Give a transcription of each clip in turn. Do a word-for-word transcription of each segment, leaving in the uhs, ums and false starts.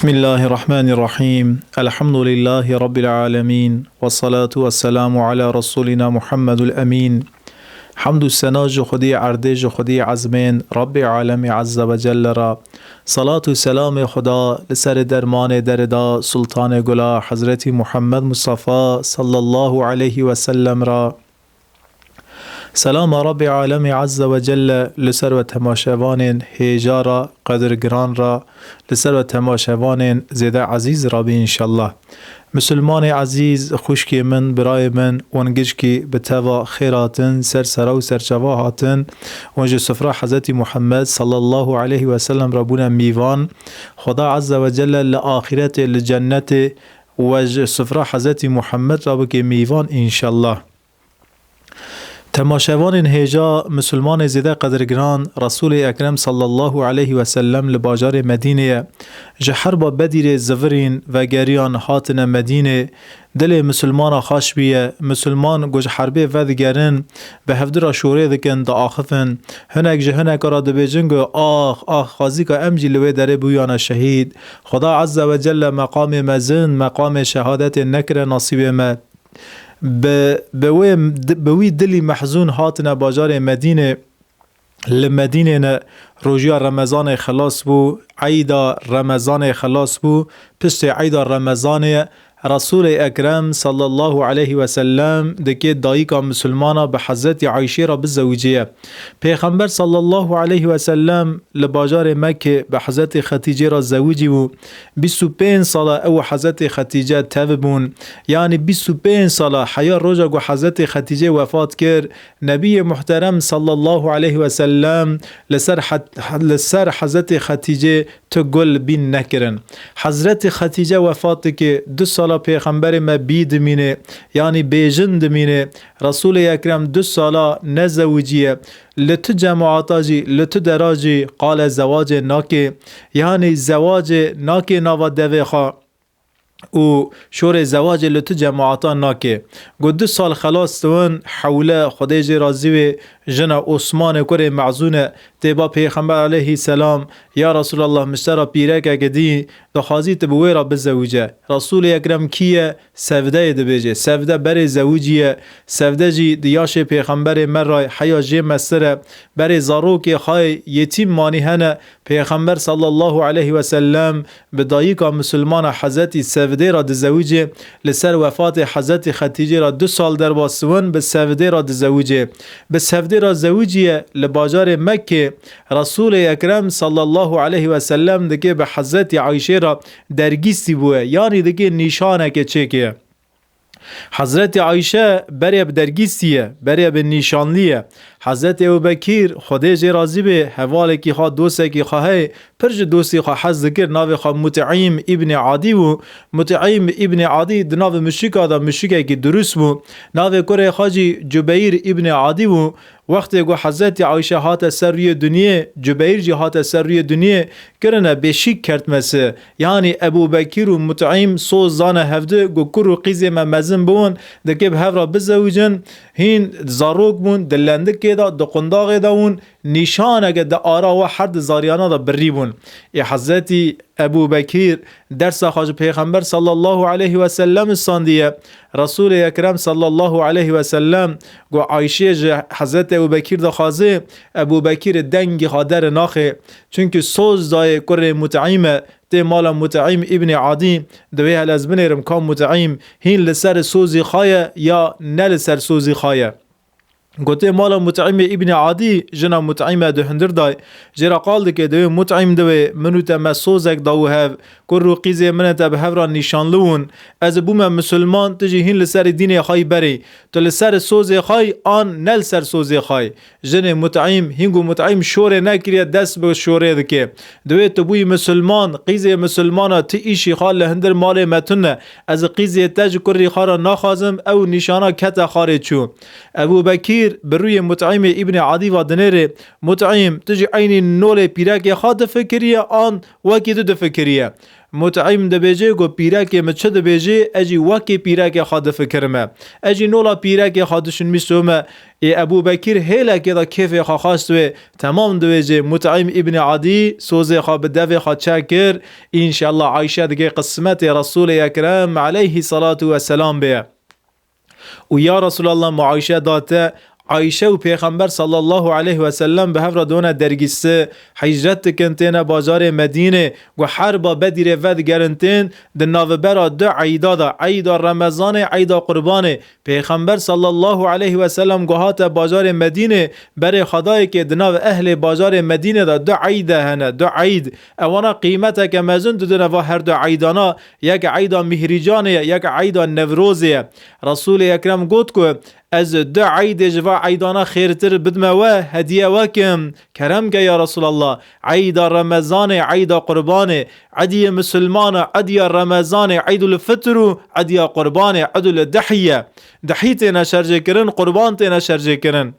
Bismillahirrahmanirrahim. Elhamdülillahi Rabbil alemin. Ve salatu ve selamu ala Resulina Muhammedul Emin. Hamd û sena ji Xwedî erdê, ji Xwedî ezmên, Rabbê alemê Azze ve Celle ra. Salat û selamê Xweda li serê dermanê derê da, Sultanê Gula, Hezretî Muhammed Mustafa sallallahu aleyhi ve sellem ra. Selama Rabbê alemê Azze ve Celle li ser we temaşevanên hêja ra, qedirgiran ra, li ser we temaşevanên zêde ezîz ra bî înşallah. Misilmanê ezîz, xwişkê min, birayê min, wan gişkî bi teva xêr hatin, ser sera û serçava hatin, wan ji sifra Hezretî Muhammed sallallahu aleyhi ve sellem re bûne mîvan. Xweda Azze ve Celle li axîretê, li cennetê we ji sifra Hezretî Muhammed re bike mîvan înşallah. Temaşevanên hêja, misilmanê zêde qedirgiran, Resûlê Ekrem sallallahu aleyhi ve sellem li bajarê Medînê ye. Ji herba Bedîrê zivirîn vegeriyan hatine Medînê. Dilê misilmana xaş bûye. Misilman ku ji herbê vedigerin, bi hevdira şorê dikin, diaxifin. Hinek ji hineka re dibêjin ku, "Ax, ax, xwezîka em jî li wê derê bûyane şehîd. Xweda Azze ve Celle meqamê mezin, meqamê şehadetê nekire nasîbê me." Bi, bi wê, bi wî dilî mehzûn hatine bajarê Medînê. Li Medînê ne rojiya Remezanê xelas bû, eyda Remezanê xelas bû. Piştê eyda Remezanê Resûlê Ekrem sallallahu aleyhi ve sellem dikê dayika misilmana bi Hezretî Ayşê re bizewicê ye. Pêxember sallallahu aleyhi ve sellem li bajarê Mekkê bi Hezretî Xetîcê re zewicî bû. Bîst û pênc sala ew û Hezretî Xetîce tev bûn. Yanî bîst û pênc sala heya roja ku Hezretî Xetîcê wefat kir, Nebiyê Muhterem sallallahu aleyhi ve sellem li ser het-, li ser Hezretî Xetîcê tu gul bîn nekirin. Hezretî Xetîce wefat dike, du sala Pêxemberê me bî dimîne, yanî bêjin dimîne. Resûlê Ekrem du sala nezewiciye. Li tu cemaata jî, li tu dera jî qale zewacê nake. Yanî zewacê nake nava devê xwe û şorê zewacê li tu cemaata nake. Got, du sal xelas dibin, Hewle, Xwedê jê razî wê, jina Osmanê kurê Mezûne, tê ba Pêxember aleyhî selam, "Ya Resûlallah, min ji te re pîrekeke dî, dixwazî tu bi wê re bizewice." Resûlê Ekrem kî ye? Sevdeyê dibêje. Sevde berê zewicî ye. Sevde jî di yaşê Pêxemberê me re heya jê mestir e. Berê zarokê xwe yê yetîm manî hene. Pêxember sallallahu aleyhi ve sellem bi dayika misilmana Hezretî Sevdê re dizewicê, li ser wefatê Hezretî Xetîcê re du sal derbas dibin, bi Sevdê re dizewicê. Bi Sevdê re zewicîye li bajarê Mekkê, Resûlê Ekrem sallallahu aleyhi ve sellem dike bi Hezretî Ayşê re dergîstî bûye, yanî dike nîşaneke çêkê. Hezretî Ayşe berê bi dergîstî ye, berê bi nîşanlî ye. Hezretî Ebu Bekîr, Xwedê jê razî bê, hevalekî xwe, dostekî xwe heye, pir ji dostî xwe hez dikir, navê xwe Mut'îm îbnî Adî bû. Mut'îm îbnî Adî di navê muşrika de muşrikekî durust bû. Navê kurê xwe jî Cubeyr îbnî Adî bû. Wextê ku Hezretî Ayşe hate ser rûyê dinyê, Cubeyr jî hate ser rûyê dinyê, kirine bêşîk kert mesi. Yanî Ebû Bekîr û Mut'îm soz dane hevdi, got, "Kur û qîzê me mezin bûn, dike bi hev re bizewicin." Hîn zarok bûn, di lendikê de, di qundaxê de bûn, nîşaneke di ara we her di zariyana de birî bûn. Ê Hezretî Ebû Bekîr dersa xwe ji Pêxember sallallahu aleyhi ve sellem standiye. Resûlê Ekrem sallallahu aleyhi ve sellem got, Ayşê ji Hezretî Ebû Bekîr dixwaze, Ebû Bekîr dengê xwe derê naxe. Çunkî soz dayê kurê Mut'îm e, tê mala Mut'îm îbnî Adî, divê hele ez binêrim ka Mut'îm hîn li ser sozî xwe ye ya ne li ser sozî xwe ye. Gotê mala Mut'îmê îbnî Adî, jina Mut'îme di hundir day. Jê re qal dike, divê Mut'îm divê, min û te me sozek dawû hev, kur û qîzê min e te bi hev re nîşanli wûn. Ez bûme misilman, tu jî hîn li serê dînê xwe yî berê. Tu li ser sozê xwe yî an ne li ser sozê xwe yî? Jinê Mut'îm, hîn ku Mut'îm şorê nekiriye, dest bi şorê dike. Divê tu bûyî misilman, qîzê misilmana, ti îşî xwe li hundir malê me tune. Ez qîzê te ji kurî xwe re naxwazim, ew nîşana kete xwarê çû. Ebû Bekîr Bekir bi rûyê Mut'imê Îbnê Adî ve dinêrê, Mut'im, tu jî eynî nolê pîrekê xwe difikiriye an wekî tu difikiriye? Mut'im dibêje ku pîrekê min çi dibêje, ez jî wekî pîrekê xwe difikirime. Ez jî nola pîrekê xwe dişinmîsome. Ê Ebû Bekir hêlekê de kêfê xwe xwest wê, temam dibêje Mut'im Îbnê Adî sozê xwe bi devê xwe çek kir, înşallah Ayşe dike qismetê Resûlê Ekrem aleyhî salatu weselam bê. Û ya Resulallah, ma Ayşe da te, Ayşe û Pêxember sallallahu aleyhi ve sellem bi hev re done dergîsti, hicret dikin têne bajarê Medînê, ku herba Bedîrê vedigerin tên, di navbera du eyda de, eyda Remezanê, eyda Qurbanê, Pêxember sallallahu aleyhi ve sellem ku hate bajarê Medînê, berê Xwedayê ke di nav ehlê bajarê Medînê de du eyde hene, du eyd. Ewana qîmeteke mezin didine va her du eydana, yek eyda Mîhrîcanê ye, yek eyda Newrozê ye. Resûlê Ekrem got ku, ez du eydê ji va eydana xêrtir bidme we, hediye we kim. Kerem ke ya Resulallah, eyda Remezanê, eyda Qurbanê, ediyê misilmana, ediya Remezanê, Eydul Fitr û ediya Qurbanê, Eydul Dihye. Dihî têne şerjê kirin, Qurban têne şerjê kirin.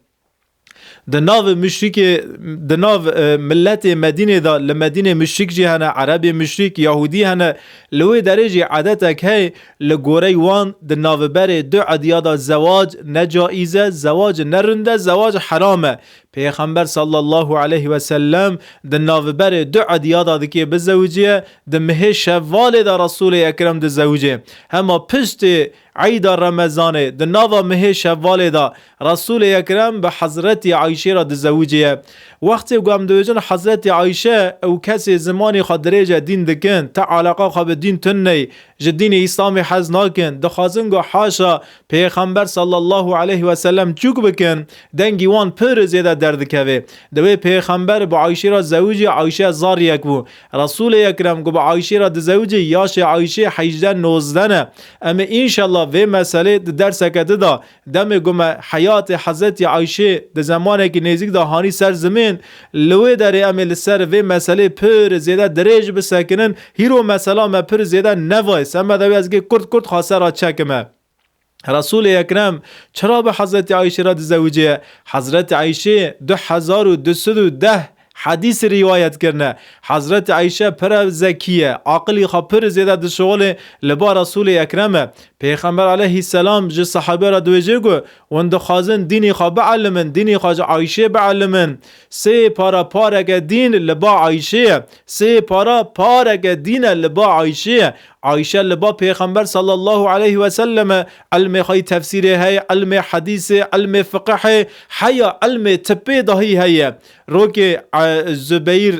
Di nav muşrikê, di nav, e, milletê Medînê de, li Medînê muşrik jî hene, Erebê muşrik, Yahûdî hene, li wê derê jî edetek heye, li gorey wan di navberê du ediya de zewac ne caiz e, zewac ne rind e, zewac heram e. Pêxember sallallahu aleyhi ve sellem di navberê du ediya de dikê bizewicê, di mihê Şevvalê de Resûlê Ekrem dizewicê. Hema piştê eyda Remezanê, di nava mihê Şevvalê de Resûlê Ekrem bi Hezretî Ayşê re dizewicê ye. Wextê ku em dibêjin Hezretî Ayşe, ew kesê zimanê xwe dirêj e, dîn dikin, ti eleqa xwe bi dîn tune ye, ji dînê Îslamê hez nakin, dixwazin ku haşa Pêxember sallallahu aleyhi ve sellem çûk bikin, dengî wan pir zêde derdikeve. Di wê Pêxember bi Ayşê re zewicî, Ayşe zariyek bû. Resûlê Ekrem ku bi Ayşê re dizewicî, yaşê Ayşê hejdeh nozdeh ne. Em ê înşallah vê meselê di derseke di de, demê ku me heyatê Hezretî Ayşê di zemanekî nêzîk de hanî ser zimên, li wê derê em ê li ser vê meselê pir zêde dirêj bisekinin. Hîro mesela me pir zêde nevayê. Seme de wê ez gê kurt kurt xwe ser re çekime. Resûlê Ekrem çira bi Hezretî Ayşê re dizewicê ye? Hezretî Ayşê du hezar û du sed û deh hedîs rîwayet kirine. Hezretî Ayşe pire zekî ye, aqilî xwe pir zêde dişixulê li ba Resûlê Ekrem e. Pêxember aleyhisselam ji sahabe re dibêje ku hûn dixwazin dînî xwe bielimin, dînî xwe ji Ayşê bielimin. Sê para pareke dîn li ba Ayşê ye. Sê para pareke dîn e li ba Ayşê ye. Ayşe li ba Pêxember sallallahu aleyhi ve sellem e, ilmê xwe yî tefsîrê heye, ilmê hedîsê, ilmê fiqihê, heya ilmê tibbê dahî heye. Rokê, e, Zubeyr,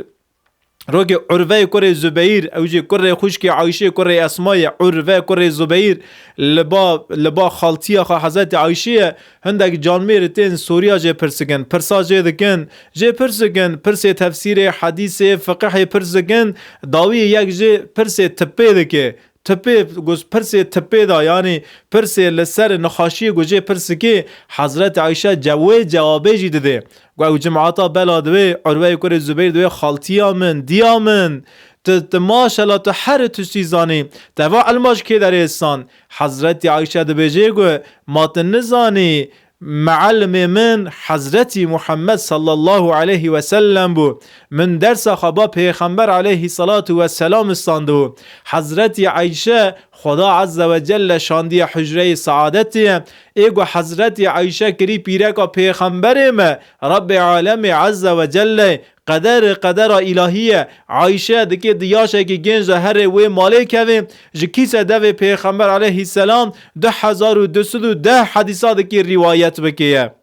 rokê Urve kurê Zubeyr, ew jî kurê xwişkê Ayşê kurê Esma ye, Urve kurê Zubeyr, li ba, li ba xaltiya xwe Hezretî Ayşê ye, hindek canmêrî tên Sûriya jê pirs dikin, pirsa jê dikin, jê pirs dikin, pirsê tefsîrê, hedîsê, fiqihê pirs dikin, dawiyê yek jê pirsê tibbê dike. Tibbê, ku pirsê tibbê da, yanî pirsê li ser nexaşiyê ku jê pirs dike, Hezretî Ayşe ce-, wê cewabê jî dide. Ku ew cimata bela divê, Urweyê kurê Zubeyr divê, xaltiya min, diya min, tu, tu maşela tu her tiştî zanî, te va ilma ji kê derê san? Hezretî Ayşe dibêje ku ma tu nizanî, Mealimê min Hezretî Muhammed sallallahu aleyhi ve sellem bû. Min dersa xwe ba Pêxember aleyhissalatu vesselam standibû. Hezretî Eyşe Xweda Azze ve Celle şandiye hucreyê saadetê ye. Ê ku Hezretî Eyşe kirî pîreka Pêxemberê me, Rebbê Alemê Azze ve Celle Qeder, qedera îlahî ye. Ayşe dikê di yaşekî genc de herê wê malê kevê, ji kîse devê Pêxember aleyhisselam du hezar û du sed û deh hedîsa dikê rîwayet bikê ye.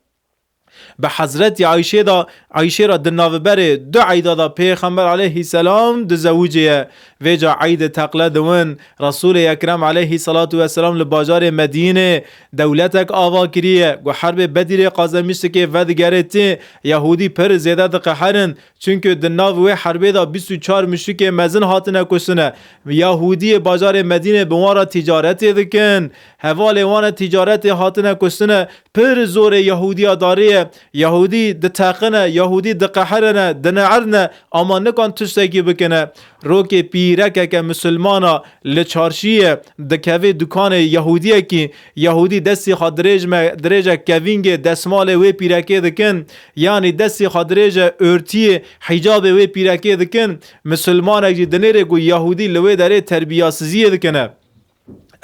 Bi Hezretî Ayşê de, Ayşê re di navberê du eyda de Pêxember aleyhisselam dizewicê ye. Vêca eydê teqle diwin, Resûlê Ekrem aleyhisselatu vesselam li bajarê Medînê dewletek ava kiriye, ku herbê Bedîrê qazemiştikê vedigerê tê, Yahûdî pir zêde diqeherin, çunku di nav wê herbê de bîst û çar muşrikê mezin hatine kuştine. Yahûdiyê bajarê Medînê bi wan re tîcaretê dikin. Hevalê wan e tîcaretê hatine kuştine. Pir zorê Yahûdiya darê ye. Yahûdî diteqine, Yahûdî diqehirine, dineirine, ama nikan tiştekî bikine. Rokê pîrekeke misilmana li çarşiyê dikeve dukanê Yahûdiyekî, Yahûdî destî xwe dirêj me, dirêje kevîngê desmalê wê pîrekê dikin, yanî destî xwe dirêje ortiyê hîcabê wê pîrekê dikin. Misilmanek jî dinêre ku Yahûdî li wê derê terbiyasiziyê dikine.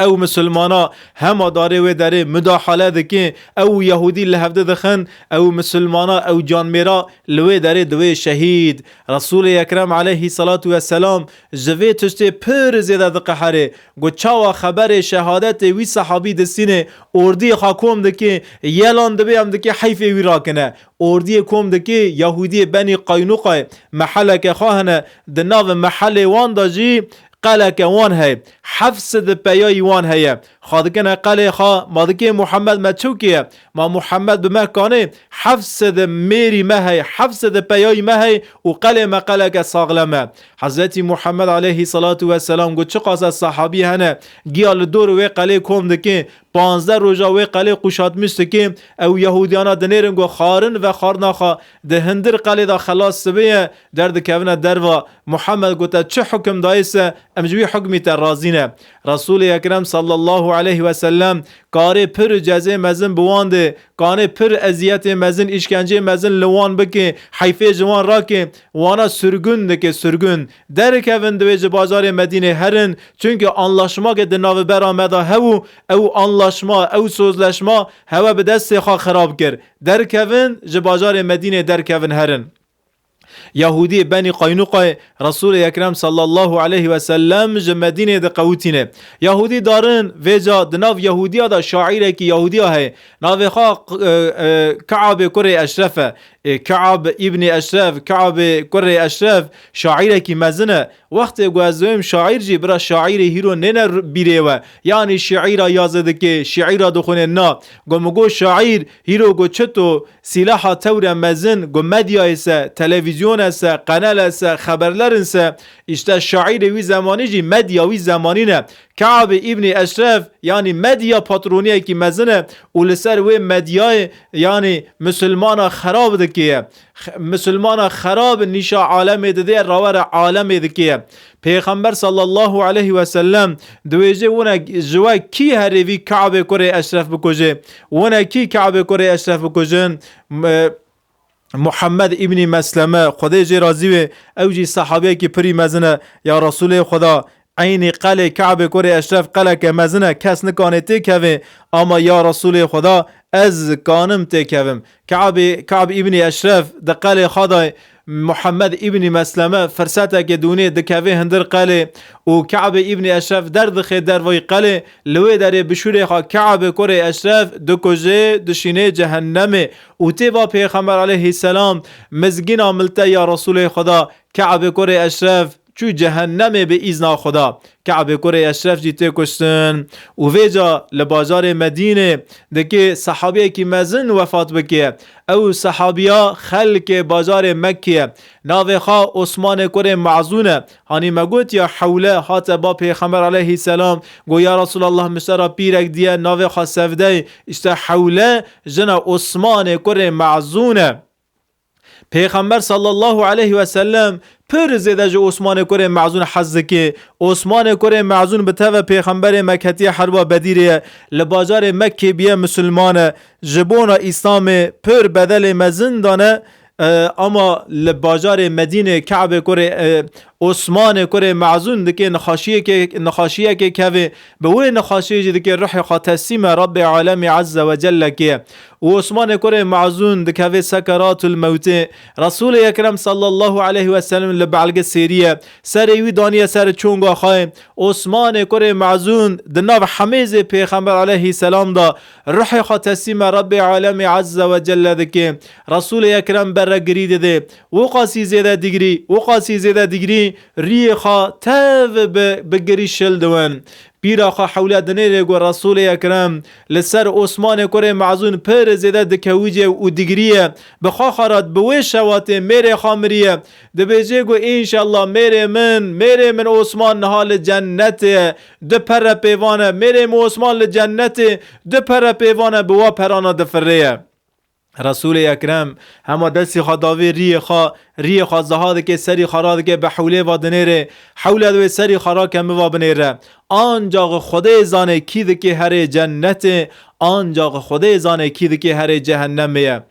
Ew misilmana hema darê wê derê mudahale dike, ew û Yahûdî li hevdi dixin, ew misilmana, ew canmêra li wê derê diwê şehîd. Resûlê Ekrem aleyhî salatu vesselam ji vê tiştê pir zêde diqeherê. Got, çawa xeberê şehadetê wî sehabî distînê, ordiyê xwe kom dike, yelan dibê em dike heyfê wî rakine. Ordiyê kom dike, Yahûdiyê Benî Qaynuqayê meheleke xwe hene, di nav mehelê wan de jî qeleke wan heye. Heft sed peyayî wan heye. Xwe dikine qelê xwe, ma dikê Muhammed me çewkê ye? Ma Muhammed bi me kanê? Heft sed mêrî me heye, heft sed peyayî me heye û qelê me qeleke saxlem e. Hezretî Muhammed aleyhî salatu vesselam got, çiqas ez sehabî hene, giya li dor wê qelê kom dike, panzdeh roja wê qelê qûşatmiş dike, ew Yahûdiyana dinêrin ku xwarin ve xwarina xwe di hindir qelê de xelas dibe ye, derdikevine derva. Muhammed got, te çi hukim dayê se, em ji wî hukmî te razî ne. Resûlê Ekrem sallallahu aleyhi ve sellem karê pir cezê mezin bi wan dê, kanê pir eziyetê mezin, îşkencê mezin li wan bike, heyfê ji wan rake, wana sirgûn dike, sirgûn. Derkevin, divê ji bajarê Medînê herin, çunke anlaşmakê di navbera me de hebû, ew anlaşma, ew sozleşma hewe bi destê xwe xirab kir. Derkevin, ji bajarê Medînê derkevin herin. Yahûdiyê Benî Qaynuqayê Resûlê Ekrem sallallahu aleyhi ve sellem ji Medînê diqewitîne. Yahûdî darin, vêca di nav Yahûdiya de şairekî Yahûdiya heye. Navê xwe, e, e, Kaabê kurê Eşref e. E, Kaab îbnî Eşref, Kaabê kurê Eşref şairekî mezin e. Wextê ku ez dibêm şaîr jî, bira şaîrê hîro nêne r-, bîrê we. Yanî şiîra yazê dike, şiîra dixwîne na. Ku min got şaîr, hîro ku çito sîlaha tewre mezin, ku medyayê se, televîzyone se, qenele se, xeberlerin se, îşte şaîrê wî zemanî jî medya wî zemanî ne. Kaabê îbnî Eşref, yanî medya patroniyekî mezin e û li ser wê medyayê, yanî misilmana xerab dike ye. X-, misilmana xerab nîşa alemê dide, rawere alemê dike ye. Pêxember sallallahu aleyhi ve sellem diwêjê wine ji we kî herêvî Kaabê kurê Eşref bikuje? Wine kî Kaabê kurê Eşref bikujin? M-, Muhammed îbnî Mesleme, Xwedê jê razî wê, ew jî sehabiyekî pirî mezin e. Ya Resûlê Xweda, eynî qelê Kaabê kurê Eşref qeleke mezin e, kes nikanê têkeve, ama ya Resûlê Xweda, ez kanim têkevim. Kaabê, Kaab îbnî Eşref di qelê xwe de Muhammed îbnî Mesleme firsetekê dûnê dikeve hindir qelê û Kaabê îbnî Eşref derdixe dervayî qelê, li wê derê bi şûrê xwe Kaabê kurê Eşref dikuje, dişîne cehennemê. Û tê va Pêxember aleyhisselam, mizgîna milte ya Resûlê Xweda, Kaabê kurê Eşref çû cehennemê bi îzna Xweda. Kaabê kurê Eşref jî tê kuştin. Û vêca li bajarê Medînê dike sehabiyekî mezin wefat bike. Ew sehabiya xelkê bajarê Mekkê ye. Navê xwe Osmanê kurê Mazûn e. Hanî me got ya hewle hate ba Pêxember aleyhisselam, got, ya Resulallah, min ji te re pîrek diye, navê xwe Sevdey. Îşte hewle jina Osmanê kurê Mazûn e. Pêxember sallallahu aleyhi ve sellem pir zêde ji Osmanê kurê Mazûn hez dike. Osmanê kurê Mazûn bi teve Pêxemberê me ketiye herba Bedîrê ye. Li bajarê Mekkê biye misilman e. Ji bona Îslamê pir bedelê mezin dane, e, ama li bajarê Medînê Kaabê kurê, e, Osmanê kurê Mazûn dike nexaşiyekê, nexaşiyekê kevê. Bi wê nexaşiyê jî dike ruhê xwe teslîme Rabbê Alemê Azze ve Celle kê. Û Osmanê kurê Mazûn dikeve sekeratul mewtê. Resûlê Ekrem sallallahu aleyhi ve sellem li belge sêrî ye. Serê wî daniye ser çonga xwe. Osmanê kurê Mazûn di nav hemêzê Pêxember aleyhisselam de ruhê xwe teslîme Rabbê Alemê Azze ve Celle dike. Resûlê Ekrem bere girî dide. Wiqasî zêde digirî, wiqasî zêde digirî, riyê xwe tev bi, bi girî şil diwin. Pîra xwe hewle dinêrê ku Resûlê Ekrem li ser Osmanê kurê Mazûn pir zêde dikewicê û digiriye. Bi xwe xwe re bi wê şewatê mêrê xwe miriye. Dibêje ku, înşallah mêrê min, mêrê min Osman niha li cennetê ye. Du pere pêvan e. Mêrê min Osman li cennetê, du pere pêvan e, bi wa perana difirê ye. Resûlê Ekrem hema destê xwe davê riyê xwe, riyê xwe ziha dike, serî xwe radike, bi hewlê ve dinêre, hewle di wê serî xwe rake, min ve binêre. Ancax Xwedê zane kî dikê herê cennetê, ancax Xwedê zane kî dikê herê cehennemê ye.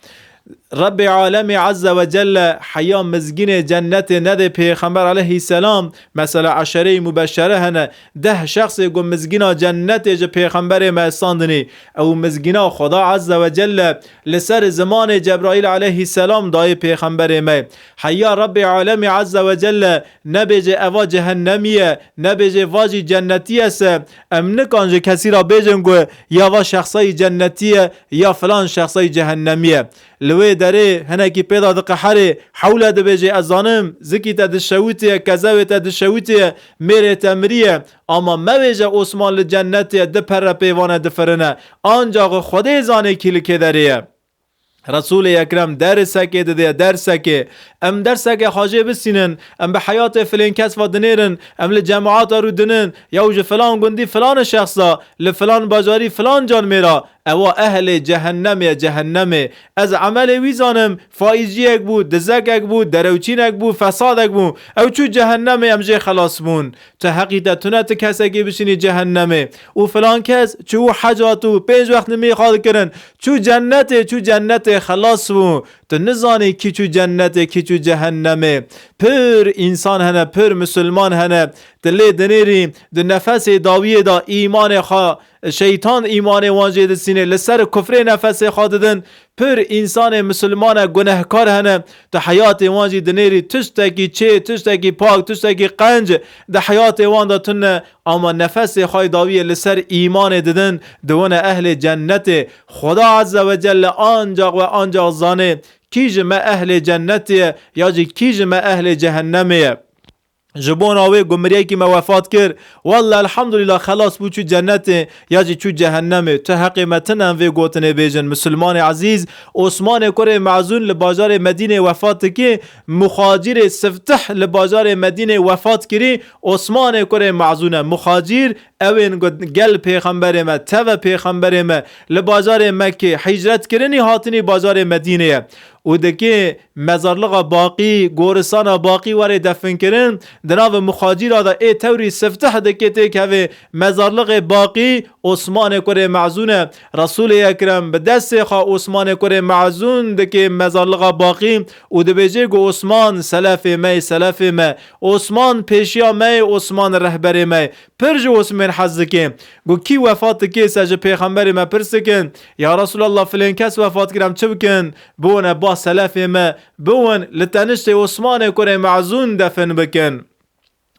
Rebbê Alemê Azze ve Celle heya mizgînê cennetê nedê Pêxember aleyhisselam, mesela eşereyê mubeşere hene, deh şexsê ku mizgîna cennetê ji Pêxemberê me standinî, ew mizgîna Xweda Azze ve Celle li ser zimanê Cebraîl aleyhisselam dayê Pêxemberê me. Heya Rebbê Alemê Azze ve Celle nebêje eva cehennemî ye, nebêje va jî cennetî ye se, em nikan ji kesî re bêjin ku ya va şexsayî cennetî ye, ya filan şexsayî cehennemî ye. Li wê derê hinekî pê de diqeherê, hewle dibêjê, ez zanim, zikî te dişewitiye, kezewê te dişewitiye, mêrê te miriye. Ama mewêje Osman li cennetê ye, di perre pêvane difirine. Ancax Xwedê zanê kî li kê derê ye. Resûlê Ekrem dersekê didê, dersekê. Em dersekê xwe jê bisînin, em bi heyatê filên kes ve dinêrin, em li cemaata rû dinin, ya û ji filan gundî filan şexsa, li filan bajarî filan can mêra, ewa ehlê cehennemê ye, cehennemê. Ez emelê wî zanim, faîzciyek bû, dizekek bû, derewçînek bû, fesadek bû. Ew çû cehennemê, em jê xelas bûn. Tu heqî te tune tu kesekî bişînî cehennemê. Û filan kes çû heca tû, pênc wext nimî xwe dikirin. Çû cennetê, çû cennetê xelas bû. Tu nizanî kî çû cennetê, kî çû cehennemê. Pir însan hene, pir misilman hene. Tu lê dinêrî, di nefesê dawiyê de îmanê xwe, şeytan îmanê wan jê disînê, li ser kufrê nefesê xwe didin. Pir însanê misilmane gunehkar hene. Tu heyatê wan jî dinêrî, tiştekî çê, tiştekî pak, tiştekî qenc di heyatê wan de tune. Ama nefesê xwe dawiyê li ser îmanê didin, diwine ehlê cennetê. Xweda Azze ve Celle ancax ve ancax zanê kî ji me ehlê cennetê ye, ya jî kî ji me ehlê cehennemê ye. Ji bona wê ku miriyekî me wefat kir, welle elhamdulillah xelas bû çû cennetê, ya jî çû cehennemê. Tu heqê me tine em vê gotinê bêjin. Misilmanê ezîz, Osmanê kurê Mezûn li bajarê Medînê wefat dikê, muxacirê Siftih li bajarê Medînê wefat kirî, Osmanê kurê Mezûn e. Muxacir, ewên ku gel pêxemberê me, teve pêxemberê me, li bajarê Mekkê hicret kirinî hatinî bajarê Medînê ye. Û dikê mezarlixa Baqî, goristana Baqî were definkirin, di nava muxacîra de ê tewrî Siftih dikê têkevê mezarlixê Baqî, Osmanê kurê Mezûn e. Resûlê Ekrem bi destê xwe Osmanê kurê Mezûn dikê mezarlixa Baqî û dibêjê ku Osman selefê me ye, selefê me. Osman pêşiya me ye, Osman rehberê me ye. Pir ji Osmên hez dike. Got, kî wefat dike, se ji Pêxemberê me pirs dikin, ya Resulallah, filên kes wefat kir, em çi bikin? Biwine ba selefê me, biwin li teniştê Osmanê kurê Mezûn defin bikin.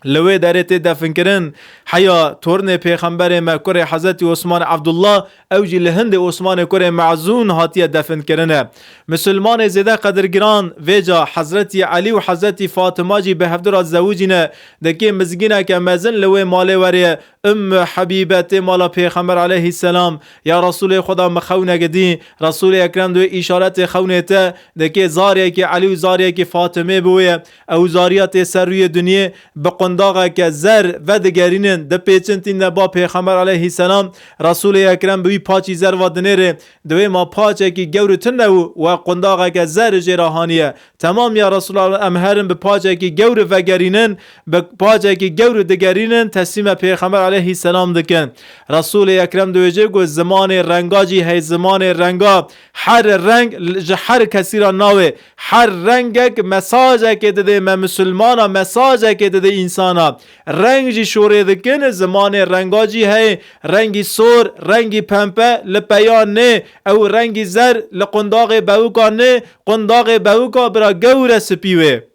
Li wê derê tê definkirin, heya tornê Pêxemberê me, kurê Hezretî Osman Abdullah, ew jî li hindê Osmanê kurê Mezûn hatiye definkirine. Misilmanê zêde qedirgiran, vêca Hezretî Elî û Hezretî Fatima jî bi hevdu re zewicîne, dikê mizgîneke mezin li wê malê weriye. Ümmü Habibe tê mala Pêxember aleyhisselam, ya Resulê Xweda, min xewnek dî. Resulê Ekrem di wê îşaretê xewnê te dikê zariyekî Elî û zariyekî Fatimê bi wê ye. Ew zariya tê ser rûyê dinyê bi qundaxeke zer vedigerînin, dipêçin tîne ba Pêxember aleyhisselam. Resulê Ekrem bi wî paçî zer ve dinêrê. Di wê ma paçekî gewr tune û we qundaxeke zer jê re haniye. Temam ya Resulallah, em herin bi paçekî gewr vegerînin, bi paçekî gewr digerînin, teslîme Pêxember aleyhisselam dikin. Resulê Ekrem dibêje ku zimanê renga jî hey, zimanê renga, her reng ji her kesî re navê, her rengek mesajekê didê me misilmana, mesajekê didê însana. Reng jî şorê dikin, zimanê renga jî hey, rengî sor, rengî pempe li peya nê, ew rengî zer li qundaxê bewika nê, qundaxê bewika bira gewre spî wê.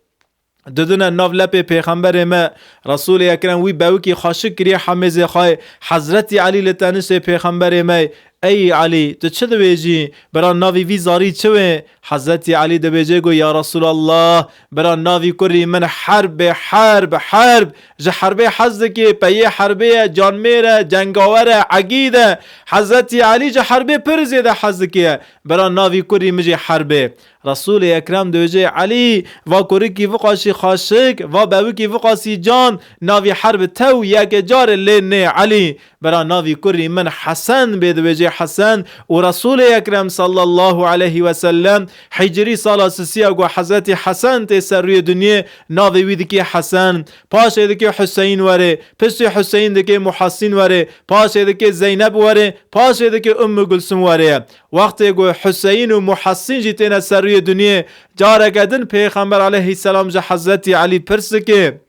Didine nav lepê Pêxemberê me, Resûlê Ekrem wî bewikî xweşik kiriye hemêzê xwe, Hezretî Elî li teniştê Pêxemberê me, ey Elî, tu çi dibêjî? Bira navî vî zarî çi wê? Hezretî Elî dibêje ku, ya Resulallah, bira navî kurî min herb e, herb, herb. Ji herbê hez dike, peyê herbê ye, canmêr e, cengawer e, egîd e. Hezretî Elî ji herbê pir zêde hez dike. Bira navî kurî min jî herb e. Resûlê Ekrem dibêje, Elî, va kurikî viqasî xweşik, va bewikî viqasî can, navî herb tew yeke carê lê nê Elî. Bira navî kurî min Hesen bê, dibêjê Hesen û Resûlê Ekrem sallallahu aleyhi ve sellem hicrî sala sisiya ku Hezretî Hesen tê ser rûyê dinyê, navê wî dikê Hesen, paşê dikê Huseyîn werê, piştî Huseyîn dikê Muhasîn werê, paşê dikê Zeyneb werê, paşê dikê Ummu Gulsum werê. Wextê ku Huseyîn û Muhasîn jî têne ser rûyê dinyê, careke din Pêxember aleyhisselam ji Hezretî Elî pirs dike,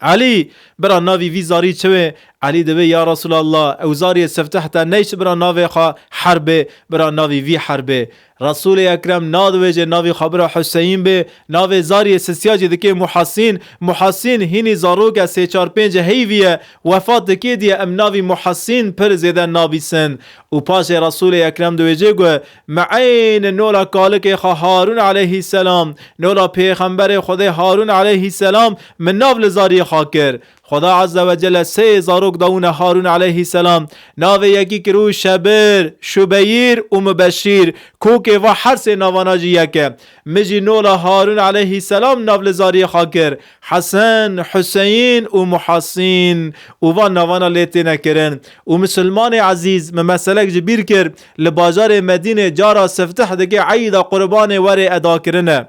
Elî, bira navî vî zarî çi wê? Elî dibê, ya Resulallah, ew zariyê sifteh te neyş bira navê xwe Herbê, bira navî vî Herbê. Resûlê Ekrem nadibêje navî xwe bira Huseyîn bê, navê zariyê sisiya jî dikê Muhasîn. Muhasîn hînî zaroke sê çar pênc heyvî ye, wefat dikê diye em navî Muhasîn pir zêde nabîsin. Û paşê Resûlê Ekrem dibêje ku, me eynî nola kalikê xwe Harûn aleyhisselam, nola pêxemberê Xwedê Harûn aleyhisselam min nav li zariyê xwe kir. Xweda Azze ve Celle sê zarok dawine Harûn aleyhisselam. Navê yekî kirû Şebir, Şubeyîr û Mubeşîr. Kokê va her sê navana jî yek e. Min jî nola Harûn aleyhisselam nav li zariyê xwe kir. Hesen, Huseyîn û Muhasîn. Û van navana lê têne kirin. Û misilmanê ezîz, min meselek ji bîr kir, li bajarê Medînê cara sifteh dike eyda qurbanê were edakirine.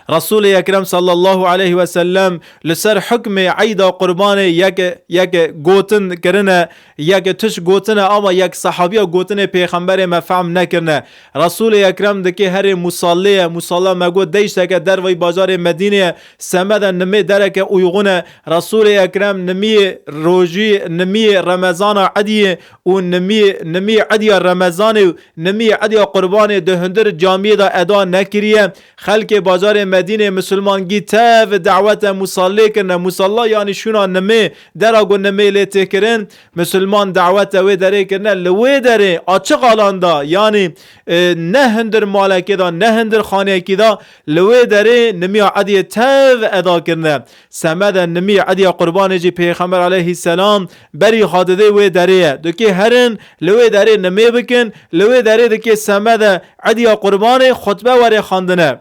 Resûlê Ekrem sallallahu aleyhi ve sellem li ser hukmê eyda qurbanê yek, yek gotin kirine, yek tişt gotine, ama yek sehabiya gotinê pêxemberê me fehm nekirine. Resûlê Ekrem dikê herê musallê ye, musalla me got deyşteke dervayî bajarê Medînê ye, semede nimê dereke uygun e. Resûlê Ekrem nimiyê rojî, nimiyê Remezana ediyê û nimiyê, nimiyê ediya Remezanê û nimiyê ediya qurbanê di hundir camiyê de eda nekiriye. Xelkê bajarê Medînê misilmangî tev dawete musallê kirine. Musalla yanî şûna nimê, dera ku nimê lê tê kirin. Misilman dawete wê derê kirine. Li wê derê açiq alanda, yanî, e, ne hundir malekê de, ne hundir xaneyekî de, li wê derê nimiya ediyê tev eda kirine. Semede nimiyê ediya qurbanê jî Pêxember aleyhisselam berî xwe didê wê derê ye. Dikê herin li wê derê nimê bikin, li wê derê dikê semede ediya qurbanê xutbe were xwendine.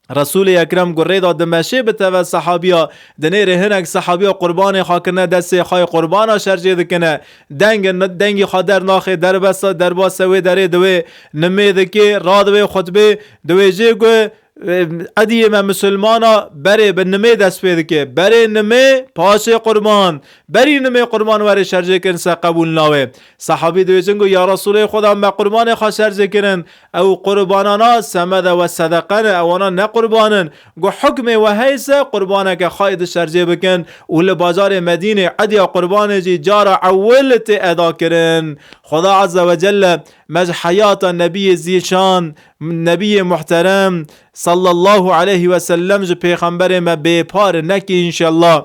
Resûlê Ekrem ku rê da dimeşê bi teve sehabiya, dinêrê hinek sehabiya qurbanê xwe kirine destê xwe yê qurbana şerjê dikine. Deng, dengî xwe dernaxê, derbasa, derbase wê derê diwê nimê dikê, radivê xutbê, diwêjê ku, e, ediyê me misilmana berê bi nimê dest pê dike. Berê nimê, paşê qurban. Berî nimê qurban were şerjê kirin se qebûl nawe. Sehabî dibêjin ku, ya Resûlê Xweda, me qurbanê xwe şerjê kirin. Ew qurbanana semede we sedeqe ne, ewana ne qurban in. Got, hukmê we heyse qurbaneke xwe êdî şerjê bikin û li bajarê Medînê ediya qurbanê jî cara ewil tê eda kirin. Xweda Azze ve Celle me ji heyata Nebiyê Zîşan, Nebiyê Muhterem sallallahu aleyhi ve sellem ji Pêxemberê me bêpar neke înşellah.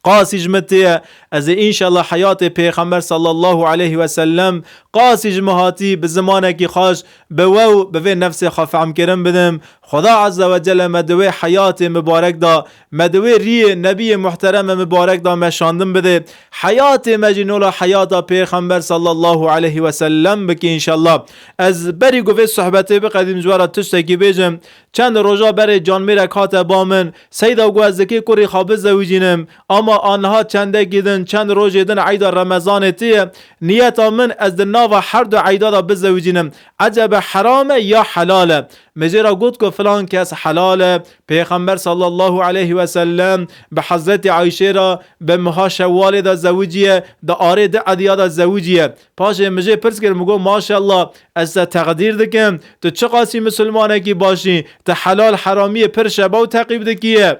Qasî ji min tê ye, ez ê înşallah heyatê Pêxember sallallahu aleyhi ve sellem qasî ji min hatî bi zimanekî xweş bi we û bi vê nefsê xwe fehmkirin bidim. Xweda Azze ve Celle me di wê heyatê mibarek da, me di wê riyê Nebiyê Muhtereme mibarek da me şandin bide. Heyatê me jî nola heyata Pêxember sallallahu aleyhi ve sellem bike înşallah. Ez berî ku vê sohbetê biqedîm ji we re tiştekî bêjim. Çend roja berê canmêrek hate ba min, Seyda, got, ez dikê kurê xwe bizewicînim, ama aniha çendekî din, çend rojê din eyda Remezanê tê ye, niyeta min ez di nava her du eyda de bizewicînim. Ecebe heram e ya helal e? Min jê re got ku filan kes helal e, Pêxember sallallahu aleyhi ve sellem bi Hezretî Ayşê re bi meha Şewwalê de zewiciye, di arê di ediya de zewiciye. Paşê min jê pirs kir, min got, maşallah, ez te teqdîr dikim, tu çiqasî misilmanekî baş î, tu helal heramiyê pir şebaw teqîb dikiye.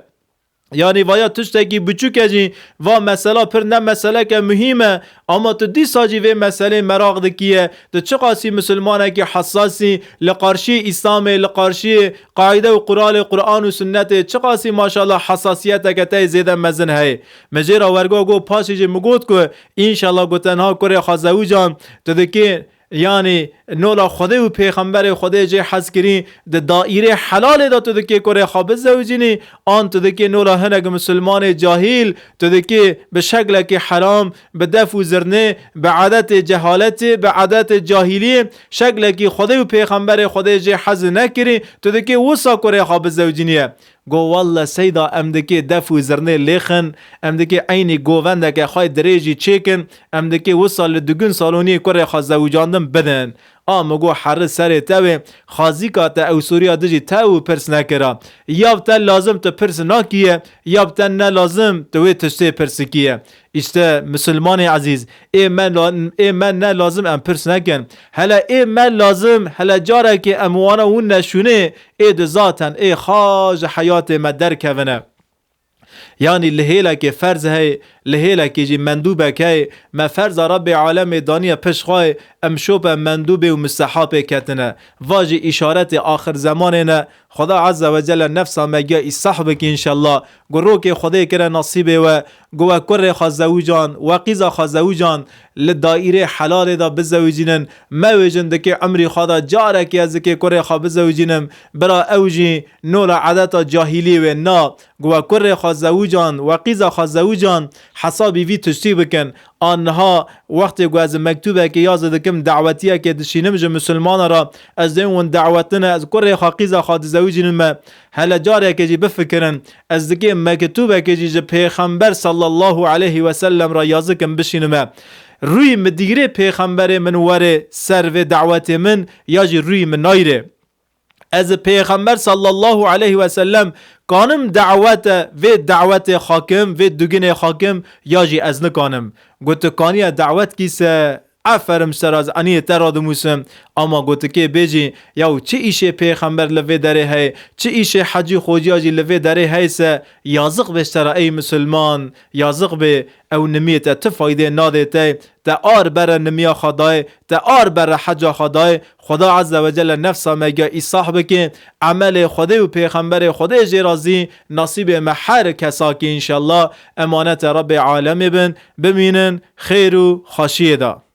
Yanî vaya tiştekî biçûk e jî, va mesela pir ne meseleke muhîm e, ama tu dîsa jî vê meselê meraq dikiye, tu çiqasî misilmanekî hessas î, li qarşî Îslamê, li qarşî qaîde û quralê Quran û Sunnetê, çiqasî maşallah hessasiyeteke te yê zêde mezin heye. Min jê re wergo got, paşê jî min got ku, înşallah ku tenha kurê xwe zewican, tu dikê, yanî nola Xwedê û Pêxemberê Xwedê jê hez kirî, di daîrê helalê de tu dikê kurê xwe bizewicînî, an tu dikê nola hinek misilmanê cahîl, tu dikê bi şeklekî heram, bi def û zirnê, bi edetê cehaletê, bi edetê cahîliyê, şeklekî Xwedê û Pêxemberê Xwedê jê hez nekirî, tu dikê wisa kurê xwe bizewicîniye. Go, welle seyda em dikê def û zirnê lêxin, em dikê eynî govendeke xwe dirêjî çêkin, em dikê wisa li dugun saloniyê kurê xwe zewicandin bidin. A min go, herri serê te wê, xazîka te ew soriya dijî te û pirs nekira. Ya bi te lazim tu pirs nakiye, ya bi te ne lazim tu wê tiştê pirsikiye. Îşte misilmanê ezîz, ê me la-, ê me ne lazim em pirs nekin. Hele ê me lazim, hele carekê em wana win neşûnê, ê di zaten ê xa ji heyatê me derkevine. Yanî li hêlekê ferz heye, li hêlekê jî mendûbek heye, me ferza Rebbê alemê daniye pişt xwe, em şope mendûbê û mustehapê ketine. Va jî îşaretê axir zemanê ne. Xweda Azze ve Celle nefsa me giya îslah bike înşellah. Ku rokê Xwedê kire nasîbê we, ku we kurê xwe zewicand, we qîza xwe zewicand, li daîrê helalê de bizewicînin. Me wêjin dikê emrî xwe de carekê ez dikê kurê xwe bizewicînim. Bira ew jî nola edeta cahîlî wê na. Ku we kurê xwe zewicand, we qîza xwe zewicand, hesabî vî tiştî bikin. A niha wextê ku ez mektûbekê ya zî dikim, dawetiyekê dişînim ji misilmana re, ez dê win dawetine, ez kurê xwe qîza xwe dizewicînim me. Hele carekê jî bifikirin, ez dikê mektûbekê jî ji Pêxember sallallahu aleyhi ve sellem re ya zikim bişînime. Rûyî mi dîrê Pêxemberê min were ser vê dawetê min, ya jî rûyî mi nayre. Ez Pêxember sallallahu aleyhi ve sellem kanim dawete, vê dawetê xakim, vê duginê xakim, ya jî ez nikanim. Got, tu kaniye dawet kî se, aferim sera ez aniyê te radimûsim. Ama gotikê bêjî, yaw çi îşê Pêxember li vê derê heye, çi îşê Hecî Xociya jî li vê derê heye se, yazıq bê sera ey misilman, yazıq bê, ew nimiyê te ti faydê nadê te, te ar bere nimiya xwe dayê, te ar bere heca xwe dayê, Xweda Azze ve Celle nefsa me giya îslah bike, emelê Xwedê û Pêxemberê Xwedê jê razî, nasîbê me her kesakî înşellah, emanete Rebbê alemê bin, bimînin xêr û xweşiyê de.